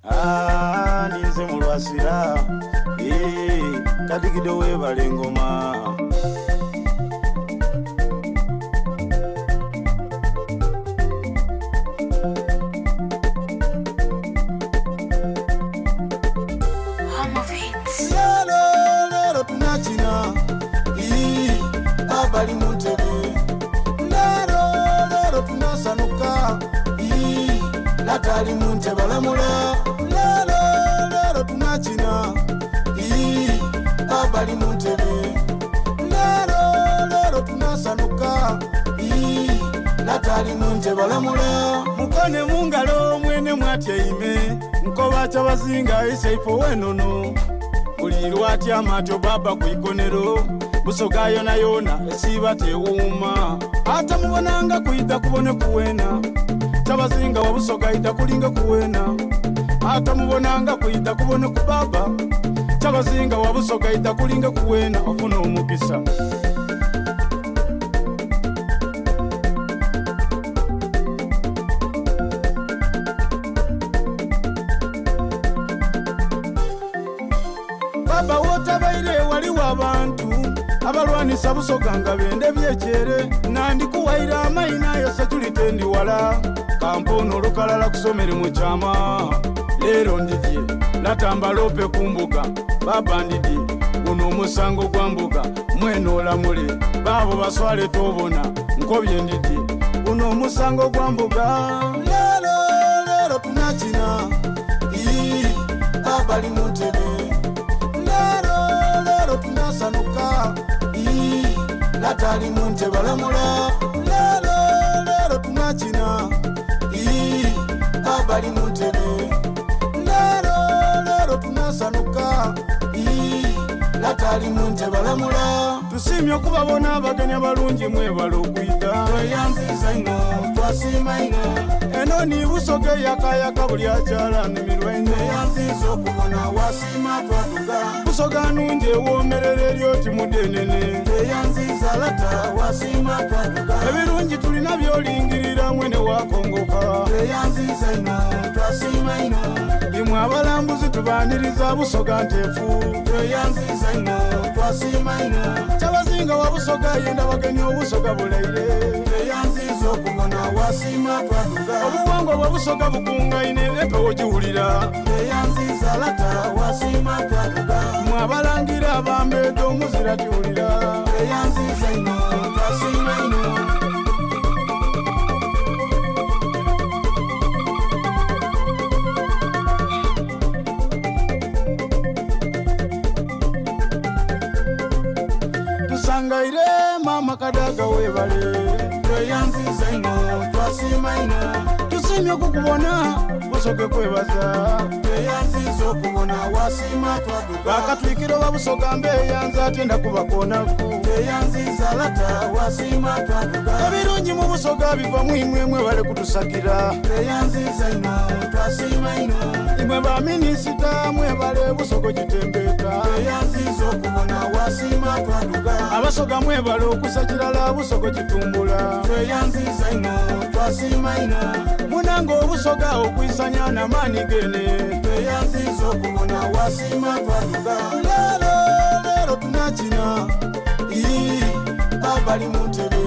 Ah, ninze mulwasira Eh, katikido webale ngoma. Home of Hits. Lero lero tunakina Ii, abali mu ntebe. Lero lero tunasanuka Ii, latali mu ntebe alamula. Lero lero tunakina Ii, abali mu ntebe. Lero lero tunasanuka Ii, latali mu ntebe alamula. Mukone mu ngalo mwene mwatyaime nkoba kyabazinga isaifo wenono buli lwatyama atyo baba ku ikonero Busoga yona yona esiiba tewuuma ate mubonanga kwida kubone kuwena kyabazinga wa Busoga ida kulinga kuwena ate mubonanga kwida kubone ku baba kyabazinga wa Busoga ida kulinga kuwena ofuna omukisa. Baba wotabaire waliwo abantu abalwanisa Busoga nga bende byekyere nandikuwaire amaina yose tulite wala kampono olukalala kusomere mu kyama leero ndidye natamba lope ku mbuga baba ndidye guno omusango gwa mbuga mwene olamule baabo baswale tobona nkobye ndidye guno omusango gwa mbuga. Leero leero tunakina Ii, abali mu ntebe. Lero lero tunasanuka Ii, latali mu ntebe alamula. Lero lero tunakina Ii, abali mu ntebe. Lero lero tunasanuka Ii, latali mu ntebe alamula. Tusimye okubabona abagenyi abalungi mwebale okwida. Tweyanziza ino twasiima ino. Eno ni Busoga eyakayaka buli akyala nimirwa ino. Tweyanziza okubona wasiima twaduga. Busoga nungi ewoomerera eri oti mudenene. Tweyanziza lata wasiima twaduga. Ebirungi tulina byolingirira mwene wakongoka. Tweyanziza ino twasiima ino. Imwe abalambuzi tubaniriza Busoga nteefu. Tweyanziza ino twasiima ino. Kyabazinga wa Busoga yenda bagenyi obusoga bulaire. Tweyanziza okubona wasiima twaduga. Obuwangwa bwa Busoga bukungaine empewo giwulira. Tweyanziza lata wasiima twaduga. Mwe abalangira abambeeda omuzira tiwulira. Tweyanziza ino twasiima ino. Tusangaire mama Kadaga webale. Tweyanziza ino twasiima ino. Tusimye okukubona Busoga kwebaza. Tweyanziza okubona wasiima twaduga. Bakatwikiro ba Busoga mbeyanza ate ndakubakonaku. Tweyanziza lata wasiima twaduga. Ebirungi mu Busoga biva mu imwe mwebale kutusakira. Tweyanziza ino twasiima ino. Imwe baminisita mwebale Busoga gitembeeta. Tweyanziza okubona wasiima twaduga. Abasoga mwebale okusa kirala Busoga gitumbula. Tweyanziza ino twasiima ino. Munanga obusoga okwisanya n'amaani gene. Tweyanziza okubona wasiima twaduga. Leero leero tunakina Ii, abali mu ntebe.